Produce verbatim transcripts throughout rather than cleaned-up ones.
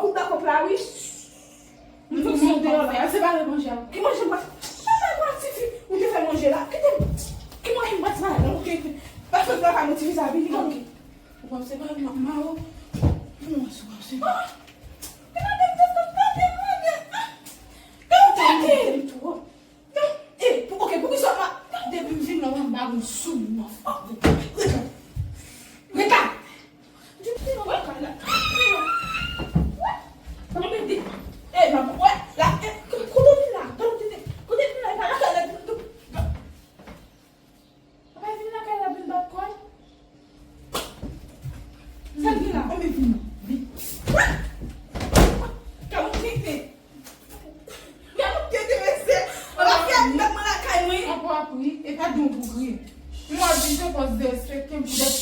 Ou dakò la, wi. M tou monte yon la, se pa manje a. Ki manje m pa. Papa, pa tifi, ou te fè manje la. Kite m. Ki manje m pa ti la, non, ok. Pa fè travay mwen tifi sa vini, ok. Ou panse pa ma, ma, ou. Ou panse, ou panse. Ah! Gade m, gade m, gade m, gade m. Ah! Gade m, gade m. Non, eh, pou, ok, poukisa w pa, depi m vin la, w ap ba m sou mwen. Oh, reta. Reta. Di m, non, wè, la. Wè. Mwen di, eh, mwen, wè, la, eh, kote w vin la? Kote w vin la? Kote w vin la? E pa la, la, la. Papa vin lakay la vin bat kò l. Sa l gen la? Anben vin non. Vin. Gad yon tenten. Gad yon tenten, mesye. Ann ap fè nèg mwen lakay mwen. Anpwa pri, e pa di yon bougri. Mwen di se pòs derespekte m pou dèt.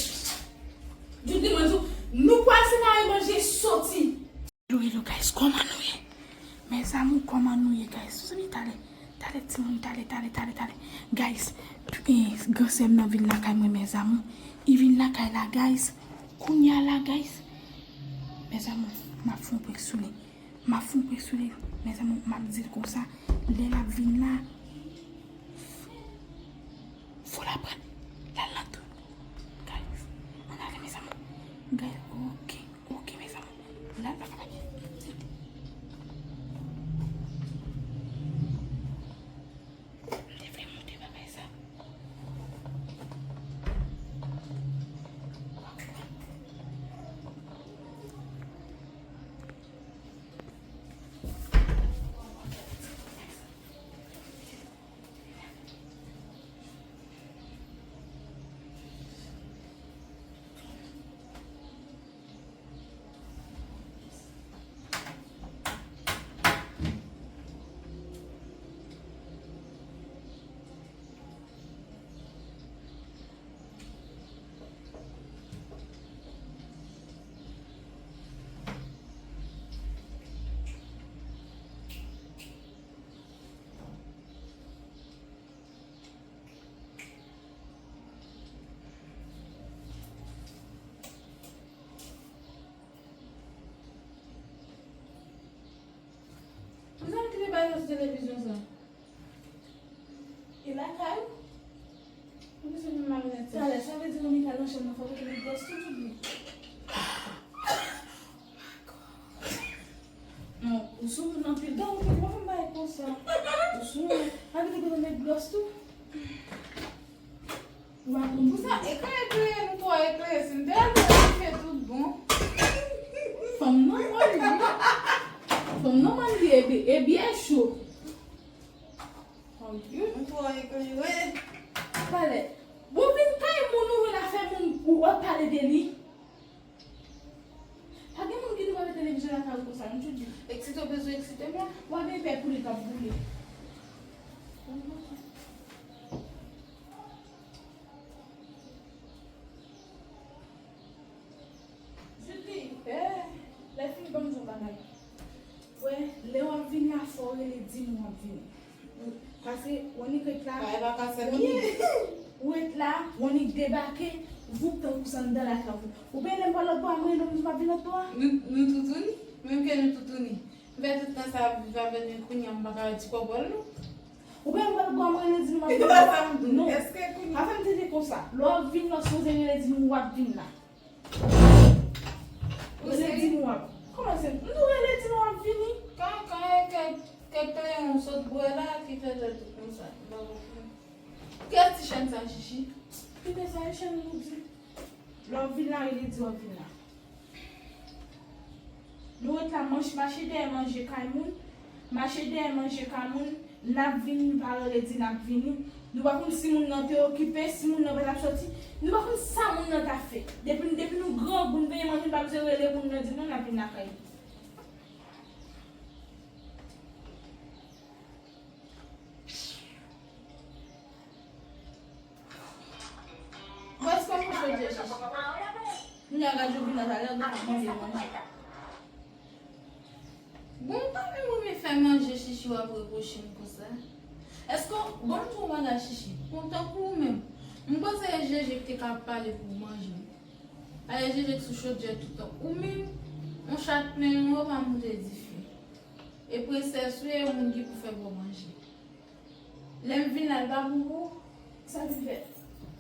Jodi mwen di w, nou pral separe manje soti. Hello, hello, guys, kòman nou ye? Mes amours, kòman nou ye, guys? Ou sabi talè, talè timoun, talè, talè, talè, talè. Guys, eh, gran sè m nan vin lakay mwen, mes amours. Li vin lakay la, guys. Kounya la, guys. Mes amours, m ap fè yon prank sou li. M ap fè yon prank sou li. Mes amours, m ap di l konsa. Lè l ap vin la, fò l aprann. L al nan tou. Guys, ann ale, mes amours. Guys, ok. Ok, mes amours. Là, là, là. M te vle montre bagay sa. Mezanmi, kite bagay sou televizyon sa. E lakay ou? Ou bezwen vin malonèt. Talè, sa vle di Monica nan chanm nan, fòk ou te met glòs tou, tou byen. Non, ou sou moun anpil. Gade, ou pa fè m bagay konsa. Ou sou moun. Pa kite kote met glòs tou. Ou pa konn pou sa. Eklere, eklere, nou twò eklere. Si m te al nan dife tout bon. Fanm nan mwen li. Fanm nan mwen li, e byen, e byen cho. Oh, Dieu. Nou twò eklere. Talè. Bon, vin kay moun ou vin afè moun ou ap pale de li. Pa gen moun ki dwe mete televizyon lakay ou konsa, m tou di. Eksite w bezwen eksite m la? W ap gen pè pou li k ap boule. Julie, eh, lè fini ban m di yon bagay. Wè, lè w ap vin la, fò w rele di m w ap vini. Paske, w annik ret la, w annik, w ret la, w annik debake, voup tankou sandal ak la voup. Ou pa rele m pa lòt bò a, mwen rele w m di m ap vin lòt bò a. Nou, nou toutouni? Menm ke nou toutouni. M fè tout tan sa ap viv avè l, men kounye a m pa ka wè ti kòbòl nou. Ou pa rele m pa lòt bò a, mwen rele di m ap vin lòt bò a. Non. Èske kounye a? Afè m te di konsa. Lè w ap vin la, w sipoze rele di m w ap vin la. Ou rele di m w ap. Kòman se? M tou rele di m w ap vini. Kaka, kèk, kèk kleyon sot bwè la ki fè tèt ou konsa. M pa konprann. Kiyès ti chèn sa, Chichi? Kite sa, e chèn nou di. Lè w ap vin la, rele di w ap vin la. Nou ret la, manch, mache dèyè manje kay moun. Mache dèyè manje kay moun. N ap vini, nou pa rele di n ap vini. Nou pa konn si moun nan te okipe, si moun nan pa t ap soti. Nou pa konn sa moun nan t ap fè. Depi, depi nou grangou, nou benyen manje, nou pa bezwen rele moun nan di non, n ap vin lakay li. Mwen, èske m fè chodyè chichi? Kounye a gad Jovina talè, nou ap manje manje. Bon, ou pa menm renmen fè manje chichi, w ap repwoche m konsa. Èske, bon, m di w bagay chichi, kontan pou ou menm. M panse e Jeje ki te ka pale pou manje. A e Jeje k sou chodyè toutan. Ou menm, Yon chat plen lwo pa moute dife. E prensès ou ye, moun ki pou fè bon manje. Lè m vin la, l pa bon pou ou? Sa vin fè?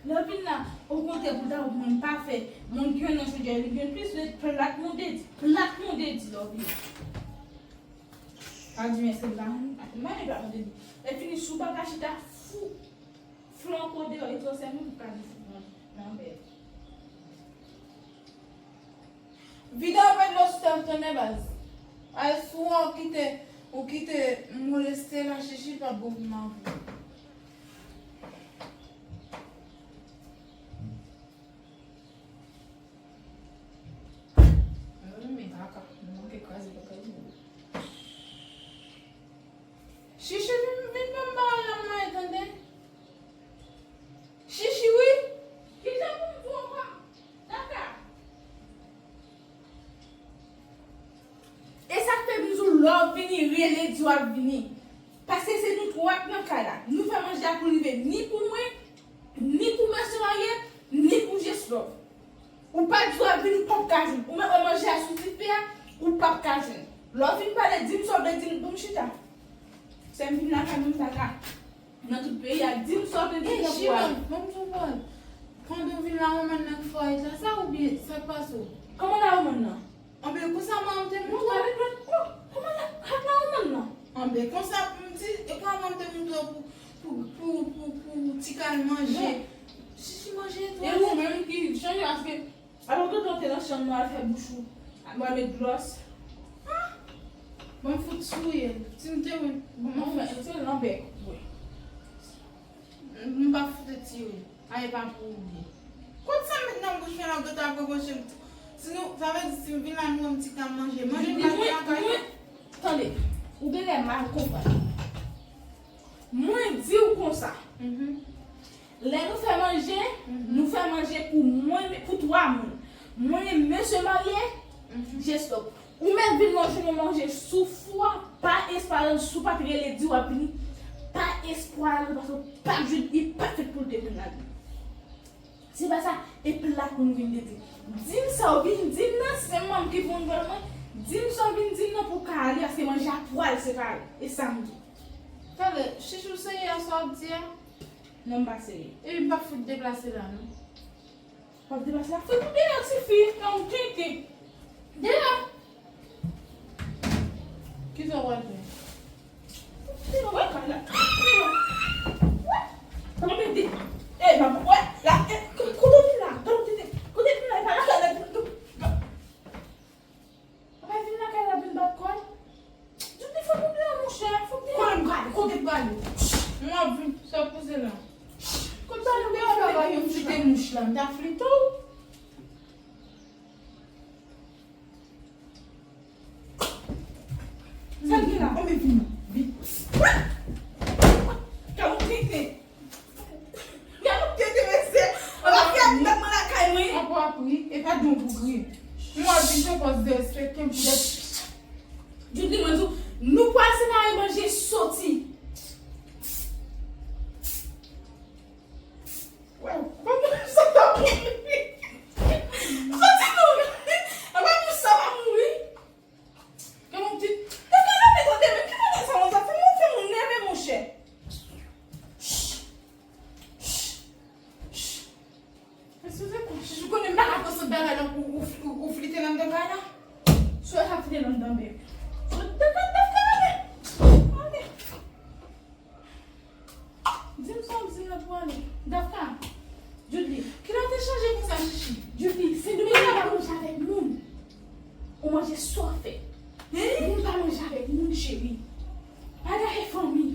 Lè w vin la, okontrè, pou ta wè mwen m pa fè, moun ki yon nan chodyè, li gen plis de plat moute di, plat moute di lè w vin. Pa di men se la, m pa gen plat moute di. Lè fini, si w pa ka chita, fou, flanke w deyò, e twò sèl moun ki ka di fou nan, nan bèl. Vide yon pè dlo sou tèl tonnè baz. Ay, si w kite, ou kite moleste la, chichi p ap bon pou mari w. Mwen renmen kaka, mwen manke kraze kaka di moun. Chichi vin, vin ban m pawòl la, m mayi tande. Chichi wi. Kijan pou m di w ankò? Tata. E sa k fè m di w lè w vini, rele di w ap vini. Paske se nou twa k nan kay la. Nou fè manje a pou rive ni pou mwen, ni pou mesye marye, ni pou Jeslove. Ou pa di w ap vini, ou p ap ka jwenn. Ou mèt wè manje a sou dife a, ou p ap ka jwenn. Lè w fin pale, di m sa w vle di m pou m chita. Se m vin lakay mwen, m ta ka. Nan tout peyi a, di m sa w te gen pou al. Chimèn, ban m di w pawòl. Pandan w vin la, manman nan k fè w la sa oubyen sa k pase w? Kòman la manman nan? Anben konsa manman te montre w. Kòman la, ak la manman nan? Anben konsa m di, e kòman manman te montre w pou, pou, pou, pou, pou ti kal manje? Non. Chichi manje e ou menm ki chanje paske Alò, tonton te nan chanm nan, al fè bouch ou. Al mwen met glòs. Ah! Bon, m fout souye l. Si m te wè. Bon, m fè, se lanbè. Wi. M pa fout tire. A, e pa pou ou li. Kot sa m met nan bouch mwen la, ou gentan ap reproche m. Si nou, sa vle di si m vin la, nou wè m ti ka manje. Manje m pa gen lakay. Tande, ou genlè mal konprann. Mwen di w konsa. Mhm. Lè nou fè manje, mhm, nou fè manje pou mwen, pou twa moun. Mwen, mesye marye, mhm, Jeslove. Ou mèt vin manje, nou manje sou fou a, pa espwa, si w pa t rele di w ap vini, pa espwa, paske w pa t jwenn, li pa t fèt pou l te vin la. Se pa sa, e plat pou nou vin de di. Di m sa w vin di m nan, se manman ki pou nouvèl mwen. Di m sa w vin di m nan pou w ka ale, paske manje a pral separe. E sa m di. Tande, Chichi, w serye a sa w ap di a? Non, m pa serye. Epi m p ap fout deplase la, non. W ap deplase la? Fout ou deyò, tifi, nan yon tenten. Deyò. Kisa w pral fè? Deyò, wè kay la. Deyò. Wè. Anmède. E, m ap, wè, la, e, kote w vin la? Kote w vin la? Kote w vin la? E pa la kay la. Apa vin lakay la vin bat kò l? Joudi fòk ou deyò, monchè, fòk ou deyò. Kote m prale? Kote m prale? Mwen ap vin, sa poze la. Kote m prale? Ou deyò, ou deyò, ou flite mouch la, m ta flite w. Sa l gen la? Anben vin, vin. Ka ou tenten. Gade yon tete mesye. Anba fè ak nèg mwen lakay mwen. Anba pri, e pa don pou gri. Mwen ap vin fè pòz derespekte m pou dèt. Joudi mwen di w, nou pral separe manje soti. Wè, kòman sa ta mouri? Soti non. Anba pou sa pa mouri. Kè mwen ti. Tèt la leve tande, men ki bagay sa, moun sa fè moun, fè moun nève, monchè. Eskize mwen, Chichi, ou konnen m pa ka pran sot bagay la pou ou, ou, ou flite nan anndan kay la? Sot ap flite nan anndan bèk. Sot, Dafka, Dafka, ale. Ale. Di m sa w di m nan pou ale. Dafka. Judy. Kilè w te chanje konsa, Chichi? Judy, se nou menm ki pa manje avèk moun. Ou manje sa w fè. Hein? Moun pa manje avèk moun, cheri. Pa gade fanmi.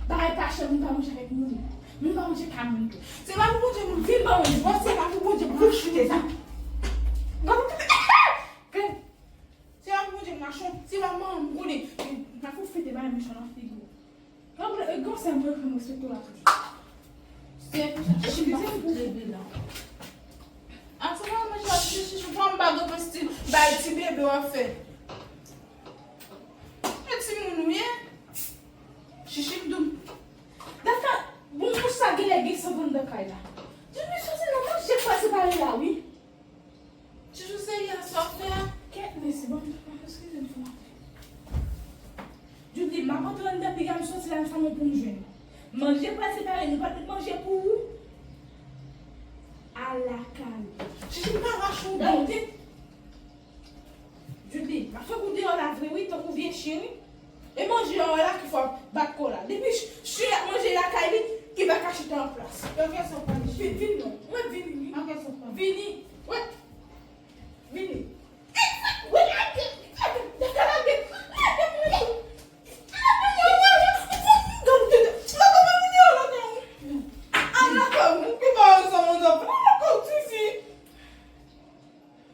Bagay pa chè, moun pa manje avèk moun. Moun pa manje kay moun tou. Se pa pou Bondye moun vin ban mwen. Bon, se pa pou Bondye moun ap chite sa. Se pa pou Bondye moun ap chon. Se pa manman m konnen. N ap fè w fete bagay mechan nan figi w. Granmoun, e, granmoun, mwen, mwen respekte w la toujou. Se pou sa. Eskize m pou leve la. A, se pa mwen, Chichi, Chichi, fò m pa gen stil bay ti bebe w ap fè. E timoun ou ye? Chichi m dou. Dafka, bon, pou sa genlè gen san vann nan kay la. Di m, mesye, se nan manje k pral separe la, wi. Chichi, serye a sa w fè a? Bon, eskize m, fò m antre. Judy, m ap antre anndan piga, m soti la, m sa mwen pou m jwenn. Manje pral separe, nou pa t met manje pou ou alakay. Chichi, m pa rache w, bon. Judy, m ap fè kou deyò la vre, wi, tankou vye chen, wi. E manje an la ki fò bat kò la. Depi ch-, chen ap manje lakay li, ki pa ka chita an plas. Vin, vin non. Mwen vini, wi. Vini. Wè. Vini.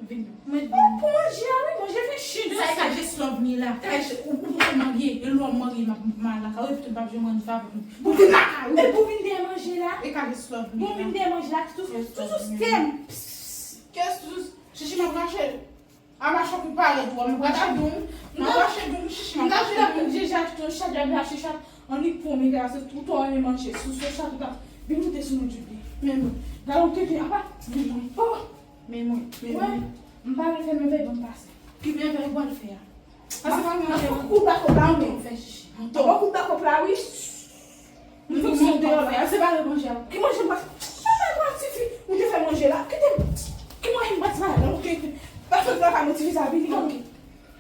Vin. Mwen vin. Pou manje a, wi, manje fè chen. Sa e ka just love me la. Ou, ou poko marye, e lè w marye, m ap, m al lakay ou, epi tou m p ap janm rann favè pou. Pou vin lakay ou. E pou vin dèyè manje la. E ka just love me la. Pou vin dèyè manje la, tou, tou, tou, tèm. Kès tou, chichi m ap rache. A mache pou parèt ou, m ap rache doum. M ap rache doum, chichi m ap rache doum. Deja achte yon chat, deja achte chat. Annik pou mete la, se tout ou renmen manje. Sou se chat ou ta. Vin moute sou mwen, Judy. Men mwen. Gade ou tete, apa. Men mwen. Oh. Men mwen, men mwen. M pa vle fè mèvèy, ban m pase. Ki mèvèy ou pral fè a? Pase pa manje. Kou bakòp la, wi. Fè chichi. Kou bakòp la, wi. M fè moun deyò la, separe manje a. Ki manje m pa. Papa, papa, tifi, ou te fè manje la. Kite m. Ki manje m pa separe la, ok. Pa fè travay mwen, tifi sa vini, ok.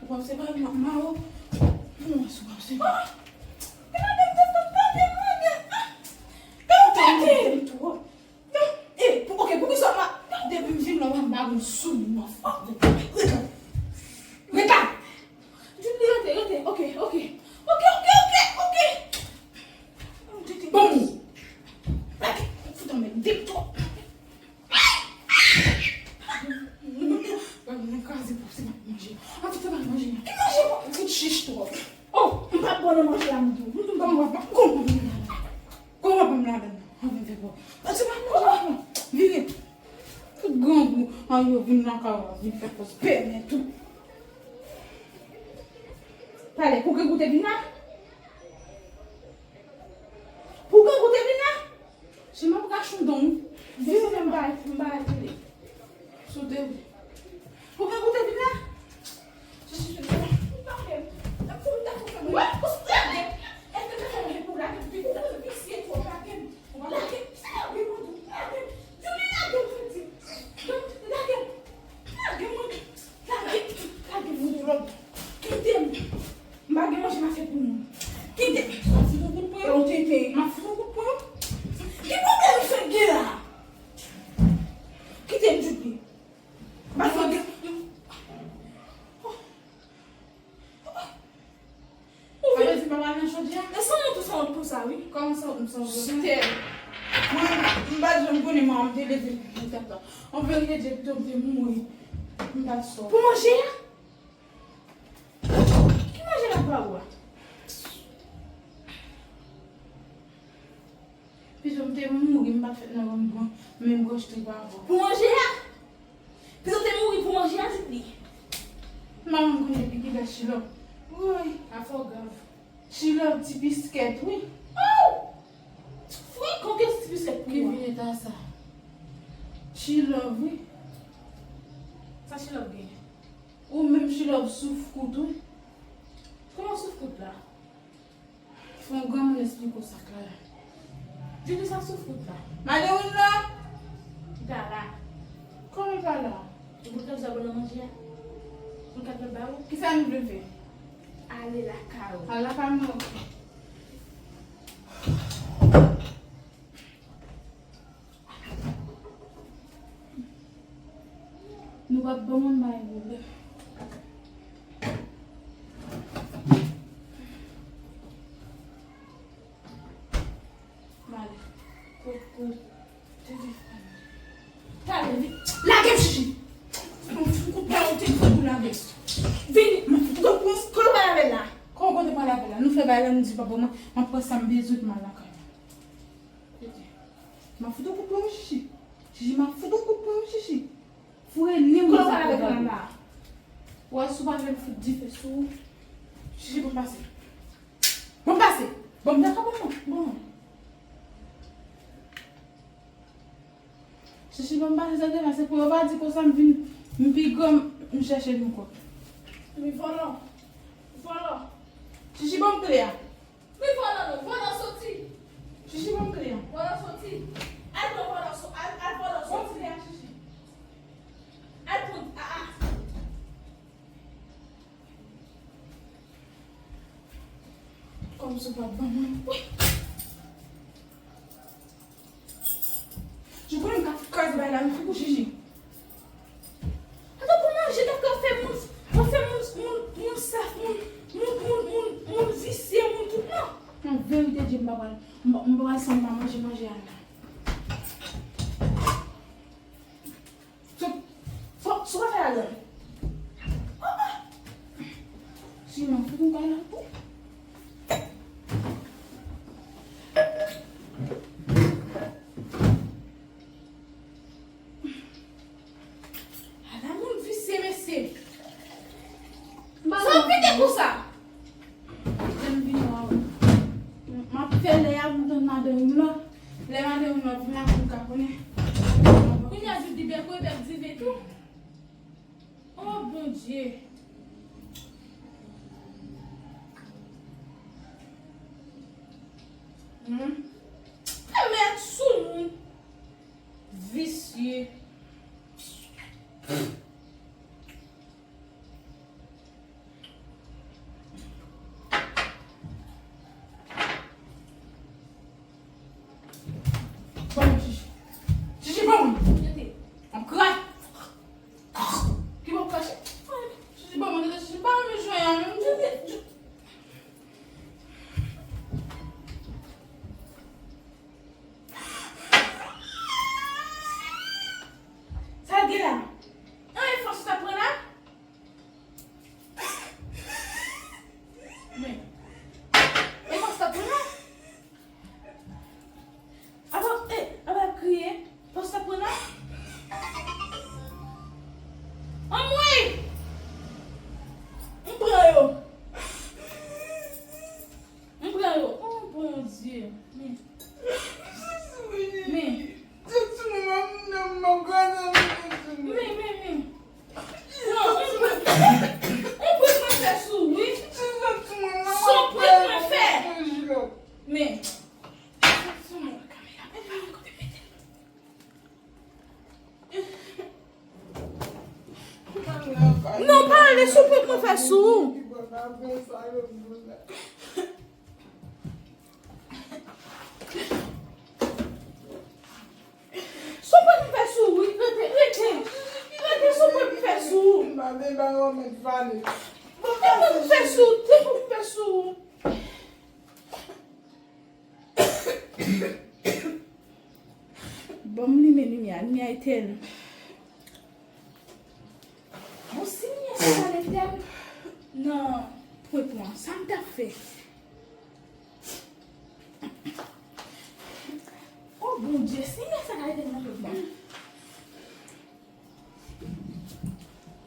Ou p ap separe m, ma, ma, oh. Mwen, si w p ap separe. Ah! Gade m, gade m, gade m, gade m. Gade m, gade m. Non, eh, pou, ok, poukisa w pa, depi m vin la, w ap ba m sou li, w ap fòk de. Rete la. Rete la. Judy, rete, rete. Ok, ok. Ok, ok, ok, ok. Bon. Lage, fout anmède m twòp. Mwen kraze pou se pa manje. An tout se pa manje. Ki manje pou fout chich twòp. Oh, m pa bon nan manje la, m di w. M pa bon, m pa bon. Kòman pa m ladan nan? Anfen, fè bò. An, se pa manje la, non. Vire. Tout grangou an yo vin nan kay la, vin fè fòs pèmèt ou. Pale, pou grangou te vin la? Pou grangou te vin la? Chichi m ap rache w don. Vire, m ba, m ba tele. Sou tele. Pou grangou te vin la? Kite m. M pa gen manje m ap fè pou moun. Kite m. M ap fout yon kout pwen. M ap fout yon kout pwen. Ki pwoblèm sa gen la? Kite m, Judy. M ap fout. Sa vle di m pa pral nan chodyè? E sanwont ou sanwont konsa, wi. Kòman sanwont m sanwont konsa? Jistè. Mwen, m pa t janm konnen mwen, m te leve pou tèt la. An verite, Dye, pito m te mouri. M pa t sòt. Pou manje a? Ki manje l ap ba ou a? Pito m te mouri, m pa t fèt nan menm, menm branch trip avè w. Pou manje a? Pito te mouri pou manje a, Judy. Manman m konn depi kilè Chilòv. Woy, afè w grav. Chilòv ti biskèt, wi. Oh! Fran, konn kès ti biskèt pou ou a? Ki vin eta sa? Chilòv, wi. Sa Chilòv genyen? Ou menm Chilòv souf kout, wi. Kòman souf kout la? Fò yon granmoun esplike w sa klè. Judy, sa souf kout la. Madeline la? Li pa la. Kòman li pa la? Ou konn kèk sa bon nan manje a? Ou konn kèk l ba ou? Kisa nou vle fè? Ale lakay ou. Al lakay mwen, ok. Nou p ap ban moun bay pwoblèm. M ale. Kout, kout. Telefòn. Talè, vin. Lage m, Chichi. Mwen fout kout pwen ou te fout pou lage. Vini, mwen fout kout pwen, kote w pral avè l la? Kòman kote pral avè l la? Nou fè bagay la, nou di papa mwen, m ap pran sa m bezwen pou m al lakay mwen. M ap fout ou kout pwen, wi, Chichi. Chichi, m ap fout ou kout pwen, wi, Chichi. Foure nen w nan sa pral la. Ou wè, si w pa vle m fout dife sou ou. Chichi, bon pase. Bon pase. Bon, m dakò, bon, non. Bon. Chichi, bon pase, sa te pase pou yo pa di konsa m vin, m pi gran, m chèche nou kòb. Wi, vòlò. Vòlò. Chichi, ban m kle a. Wi, vòlò non, vòlò soti. Chichi, ban m kle a. Vòlò soti. Al pran vòlò so-, al, al vòlò soti. Ban m kle a, Chichi. Al pran, a, a. Kòm si w pa ban mwen. Wi. Jou konnen m ka fout kraze bagay la, m fou pou Chichi. Ato pou manje, ta ka fè moun, pou fè moun, moun, moun saf, moun, moun, moun, moun, moun visye, moun tout non. An verite, Dye, m pa pral, m pa, m pa pral sanm pa manje, manje a non. Sou, sou, sou pa fè ladan. Oh, oh. Si m ap vin bay la tou. Ala moun visye, mesye. Sa w pete konsa? Lè m vini, w a wè. M ap fè lè a pou m tann madanm ou la. Lè madanm ou la vin la pou m ka konnen. Kounye a, di bèk wi, bèk diven tou. Oh, Bondye. Hmm. Fè mèt sou moun. Visye. Ban mwen, Chichi. Chichi, ban mwen. Tande. M ap krache. Ki bon krache? Chichi, ban mwen, tande, Chichi, m pa renmen jwe a menm. Tande, sa l gen la? An, e fòs ou t ap pran la? Men. E fòs t ap pran la? Apa, e, apa l ap kriye? Fòs t ap pran la? Anmwey! M pran yo! M pran yo. Oh, Bondye. Men. Men. Men, men, men. Pran, on pwèt, on pwèt mwen fè sou ou, wi. Se on pwèt mwen fè. Men. Non, pa ale, se on pwèt mwen fè sou ou. Se on pwèt m fè sou ou, wi. Rete, rete. Rete, se on pwèt m fè sou ou. M pa vle ba yon mèt vale. Se on pwèt m fè sou ou, se on pwèt m fè sou ou. Ban m limen limyè a, limyè a etèn. Bon, si limyè sa pa etèn, nan pwen pwen, sa m t ap fè? Oh, Bondye, Senyè, sa ka ede m nan tout bon.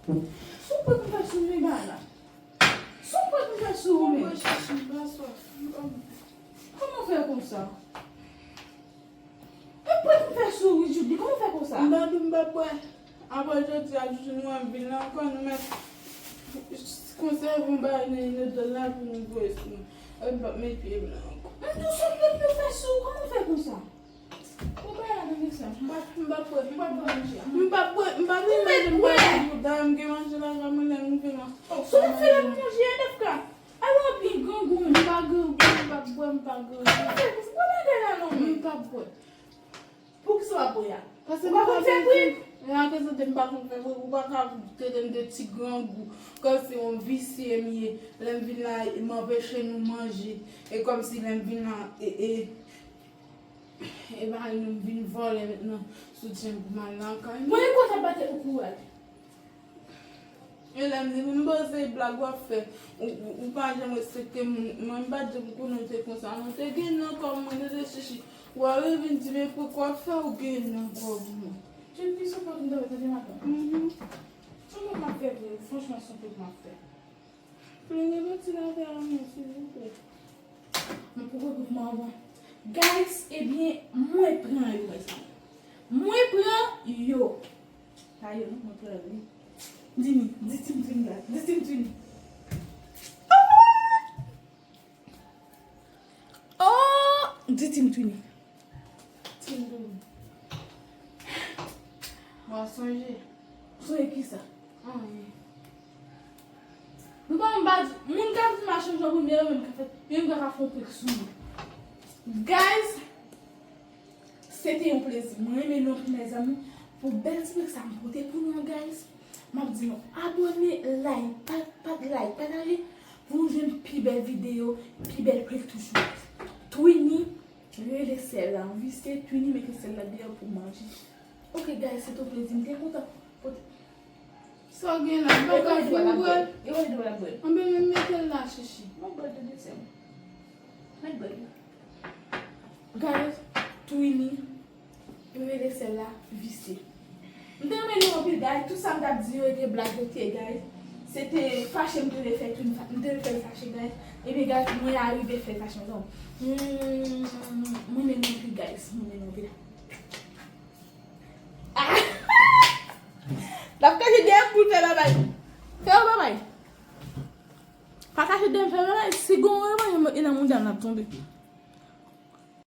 Se on pwèt m fè sou ou, men, ba la. Se on pwèt m fè sou ou, men. Kòman w fè konsa? On pwèt m fè sou ou, wi, Judy, kòman w fè konsa? M pa di m p ap bwè. Apre jodi a, Judy, nou wè m vin la ankò, nou mèt konsève yon bagay nan inodò la pou nou voye sou nou. E m p ap met pye m la ankò. M di w se on pwèt m fè sou ou, kòman w fè konsa? Ou bay la nan mesaj. M p ap, m p ap bwè, m p ap bwè manje a. M p ap bwè, m p ap bwè manje, m pa gen bouda, m gen manje la, m gen manje la, m gen manje. Ou pa fè la pou manje a, Dafka? Alò, w ap gen grangou menm. M pa grangou, m p ap bwè, m pa grangou. Ou fè, ou pa bagay la non, men. M p ap bwè. Poukisa w ap bwè a? Paske ou pa konn fè bri? E a ke sante m pa konn fè bri, ou pa ka trete m de ti grangou. Kòmsi yon visye m ye. Lè m vin la, m anpeche nou manje. E kòmsi lè m vin la, e, e, E ba nou vin vòlè mentnan soutyen pou m al lakay mwen. Mwen e konsa bate pou kouwèl. E lè m di m poze blag w ap fè, ou, ou, ou pa janm respekte moun. Mwen m pa t janm konnen w te konsa non. Te gen nan kò mwen, tande Chichi. W a revin di m e poukisa w fè ou gen nan kò mwen. Jen fi sou pòt m tande madanm. Mhm. Son pòt m ap fè vre, franchman son pòt m ap fè. Mwen gen yon ti lave a mwen, silvouplè. Mwen poko kout mwen avan. Guys, ebyen, mwen pran yo, mezanmi. Mwen pran yo. Pa yo, non, mwen pran yo, wi. Dini, di Team Twini la. Di Team Twini. Oh! Di Team Twini. Team Twini. Mwen sonje. Sonje ki sa? Anyen. Nou pa yon baz, moun k ap di mache yon jan pou mye yo menm ka fè, yo menm ka fè yon prank sou mwen. Guys, se te yon plezi. Mwen renmen nou anpil, mezanmi, pou bèl ti prank sa m pote pou nou, guys. M ap di nou, abòne, like, pa, pa like, pataje, pou nou jwenn pi bèl videyo, pi bèl prank toujou. Twini, rele sèl la, anvi se Twini mete sèl la deyò pou manje. Ok, guys, se te yon plezi, m te kontan. Pote Sa w gen la? Bagay fin bwè. E wè dlo l ap bwè. Anben men mete l la, chichi. Mwen bwè dlo de sè m. Mwen bwè dlo. Guys, Twini, rele sèl la, visye. M te renmen nou anpil, guys. Tout sa m t ap di yo, e te blag yo te ye, guys. Se te fache m te vle fè Twini, fa- m te vle fè l fache, guys. Ebyen, guys, mwen arive fè l fache, non. Mm, mwen renmen nou anpil, guys. Mwen renmen nou anpil. Ah! L ap kache dèyè m pou l fè babay. Fè yon babay. Pa kache dèyè m, fè babay. Si gon revanj, e nan mondyal n ap tonbe.